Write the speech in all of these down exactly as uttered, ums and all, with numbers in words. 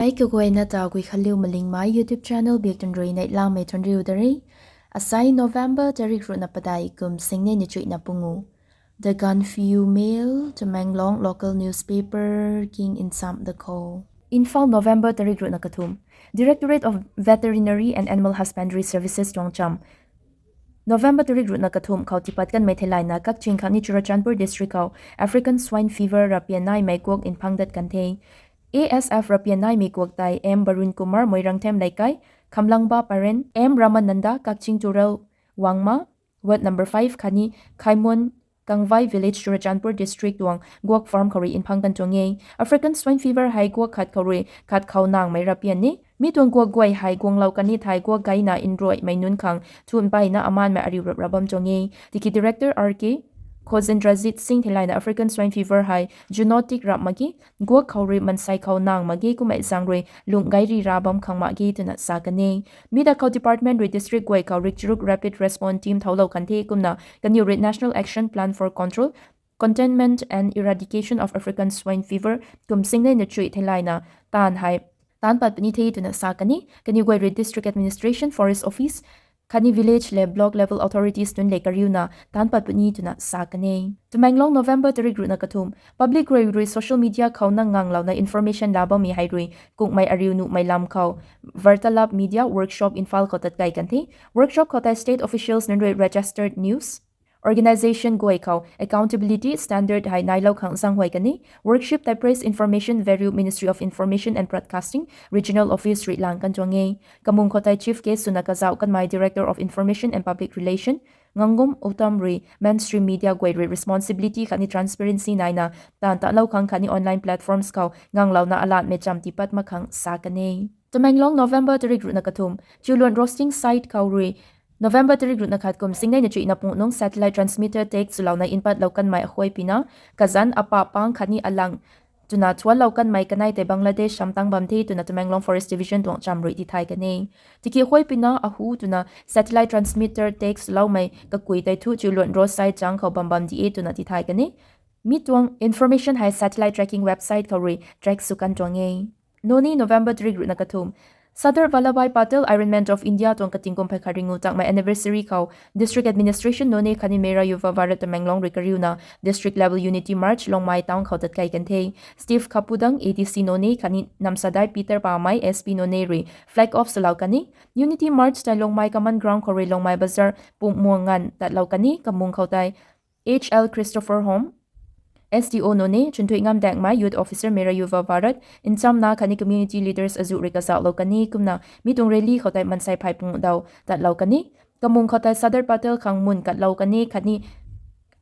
Ai kaguayna ta Guikhanliu Malingmei YouTube channel biak tun rui neihlamei thuanriu da re. Asai November tarik ruhna padeih kum singnei na chuihna pungu. The Gaanphiu Mail, Tamenglong local newspaper king nsam da khou. Imphal, November tarik ruhna kathumh. Directorate of Veterinary and Animal Husbandry Services tuang cham November tarik ruhna kathumh khou tiipat kanmei theilayna Kakching khang ni Churachandpur district khou African swine fever rapian naimei guak mphang dat kan the. A S F rapian naimei guak tei M Barun Kumar, Moirangthem Leikai, Khamlangba Paren, M Ramananda, Kakching Tural Wangma, ward number five khatni Khaimon Kangvai village, Churachandpur district tuang guak farm khou rui mphang kan tuang e. African swine fever hei guak khat khou rui khat khou nangmei rapian ni. Mi tuang guak guay hei guanglou kan ni thei guak gayna nruaimei nunc khang thun peyna amanmei ariu rap ra bam tuang e. Tiki director R K Khojendrajit Singh theilayna African swine fever hei zoonotic rap mak ge, guak khou rui mansei khou nang mak ge kummei zaeng rui lung gay ri ra bam khang mak ge twna sa kan e. Mi da khou department rui district guay khou rikcharuk rapid response team thoulou kan the kumna kaniw rui National Action Plan for Control, Containment and Eradication of African Swine Fever kum singnei na chuih theilayna taanv hei taanc pat puni the twna sa kan e. Kaniw guay rui district administration, forest office khatni village le block level authorities nunc le kariuna taanc pat puni twna sa kan e. Tamenglong, November tarik ruhna kathumh. Public rui rui social media khou nang nganglouna information la bammei hei rui kungmei ariu nuhmei lam khou Vartalap Media Workshop Imphal khou tatkai kan the. Workshop khou tei state officials nunc rui registered news organisation guay khou accountability standard hei nailou khang zaenghuay kan e. Workshop tei Press Information Bureau, Ministry of Information and Broadcasting, Regional Office rui lang kan tuang e. Kamung khou tei chief guest swna kazauh kanmei Director of Information and Public Relation, Ngangum Uttam rui mainstream media guay rui responsibility khatni transparency naina taanv talou khang khatni online platforms khou nganglouna alatmei cham tiipat mak khang sa kan e. Tamenglong, November tarik ruhna kathumh. Chiuluan roasting site khou rui November tarik ruhna khat kum singnei na chuihna pung nung satellite transmitter tag swlouna mpatlou kanmei akhuay pina kazanc apa pang khatni alang twna thuanlou kanmei kanei tei Bangladesh samtang bam the twna Tamenglong Forest Division tuang cham rui tithay kan e. Tiki akhuay pina ahu twna satellite transmitter tag swloumei kakui tei thu Chiuluan road side chang khou bam bam di e twna tithay kan e. Mi tuang information hei satellite tracking website khou rui track sw kan tuang e. Noney, November tarik ruhna kathumh. Sardar Vallabhbhai Patel, Iron Man of India tuang kating kum phay khat ringu tangmei anniversary khou District Administration Noney khatni Mera Yuva Bharat Tamenglong rui kariuna District Level Unity March Longmai Town khou tatkai kan the. Steve Khapudang, A D C Noney khatni Namsadai Peter Pamei, S P Noney rui flag off swlou kan e. Unity March tei Longmai Common Ground khou rui Longmai Bazar pumh muang nganv tatlou kan e. Kamung khou tei H L Christopher Home, S D O Noney, Chunthuingam Dangmei, Youth Officer Mera Yuva Bharat, nchamna khatni community leaders azuh rui kazauhlou kan e kumna mi tuang rally khou tei mansei phay pung daw tatlou kan e. Kamung khou tei Sardar Patel khang mun katlou kan e khatni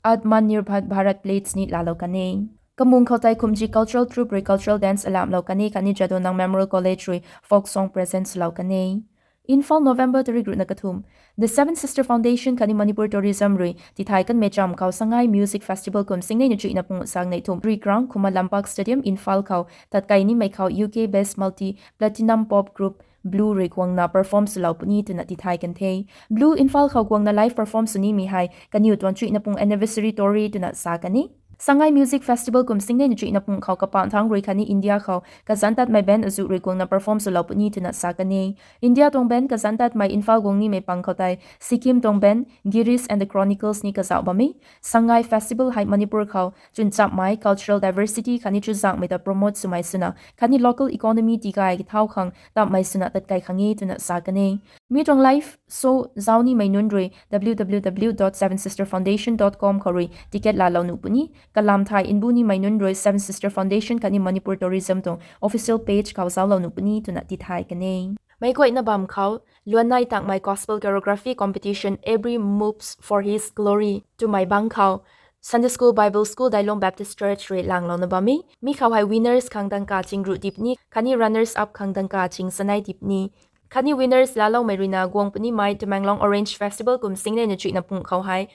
Atmanirbhar Bharat plates ni laalou kan e. Kamung khou tei Khumji Cultural Troupe rui cultural dance alamlou kan e khatni Jadonang Memorial College rui folk song present swlou kan e. Imphal, November tarik ruhna kathumh. The Seven Sister Foundation khatni Manipur Tourism rui tithay kanmei cham khou Sangai Music Festival kum singnei na chuihna pung sang nei thumh Ri Ground, Khuma Lampak Stadium, Imphal khou tatkai nimei khou U K based multi platinum pop group Blue rui guangna perform swlou puni twna tithay kan the. Blue Imphal khou guangna live perform sw nimei hei kaniw tuang chuihna pung anniversary tour e twna sa kan e. Sangai Music Festival kum singnei na chuihna pung khou kapang thang rui khatni India khou kazanc tatmei band azuh rui guangna perform swlou puni twna sa kan e. India tuang band kazanc tatmei Imphal guang nimei pang khou tei Sikkim tuang band Girish and the Chronicles ni kazauh bam e. Sangai Festival hei Manipur khou chwnchapmei cultural diversity khatni chuzaenghmei ta promote swmei swna khatni local economy tigay thau khang tapmei swna tatkai khang e twna sa kan e. Mi tuang live show zauc nimei nunc rui W W W dot seven sister foundation dot com khou rui ticket laalou nuh puni. Kalam thay mbu nimei nunc rui Seven Sister Foundation khatni Manipur Tourism tuang official page khou zauclou nuh puni twna tithay kan e. Meic guayna bam khou luannei tangmei Gospel Choreography Competition, Every Moves for His Glory twmei bang khou Sunday School, Bible School, Dailong Baptist Church rui langlouna bam e. Mi khou hei winners khang dangka ching ruh di puni khatni runners up khang dangka ching sanei di puni. Khatni winners laaloumei ruina guang punimei Tamenglong Orange Festival kum singnei na chuihna pung khou hei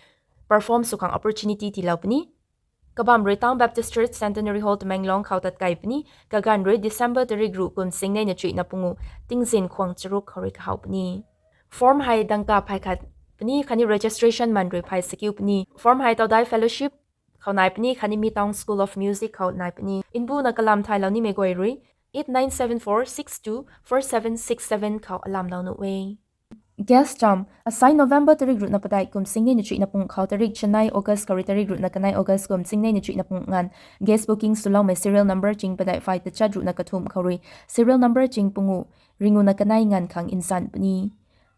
perform sw khang opportunity tiilou puni. Kabam rui Town Baptist Church, Centenary Hall, Tamenglong khou tatkai puni. Kaganv rui December tarik ruh kum singnei na chuihna pungu tingzin khwang charuk khou rui kahaw puni. Form hei dangka phay khat puni khatni registration man rui phay sakiu puni. Form hei Taudai Fellowship khou nai puni khatni Mi Town School of Music khou nai puni. Mbuna kalam thaylou nimei guay rui eight nine seven four six two four seven six seven khou alamlou nuh e. Guest cham, asai November tarik ruhna padeih kum singnei na chuihna pung khou tarik chanei August khou rui tarik ruhna kanei August kum singnei na chuihna pung nganv guest booking swloumei serial number ching padeih phay tachat ruhna kathumh khou rui serial number ching pungu ringuna kanei nganv khang nsan puni.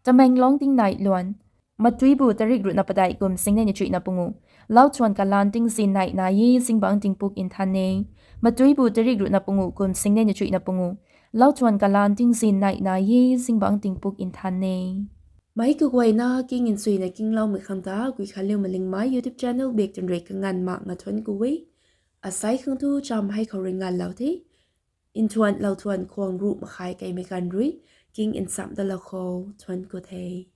Tamenglong tingnai luan. Matuibu tarik ruhna padeih kum singnei na chuihna pungu. Lauthuan kalan tingzin nai nai e zingbangc tingpuk nthan e. Matuibu tarik ruhna pungu kum singnei na chuihna pungu. Lauthuan kalan tingzin nai nai e zingbangc tingpuk nthan e. Meic kaguayna king nchuina kingloumei khang ta Guikhanliu Malingmei YouTube channel bak tun rui kanganv mak nga thuanc ku e. Asai khang tu cham hei khou rui nganvlou the. Nthuan lauthuan khwang ruh makhai keimei ganv rui king nchamh dalou khou thuanc ku the.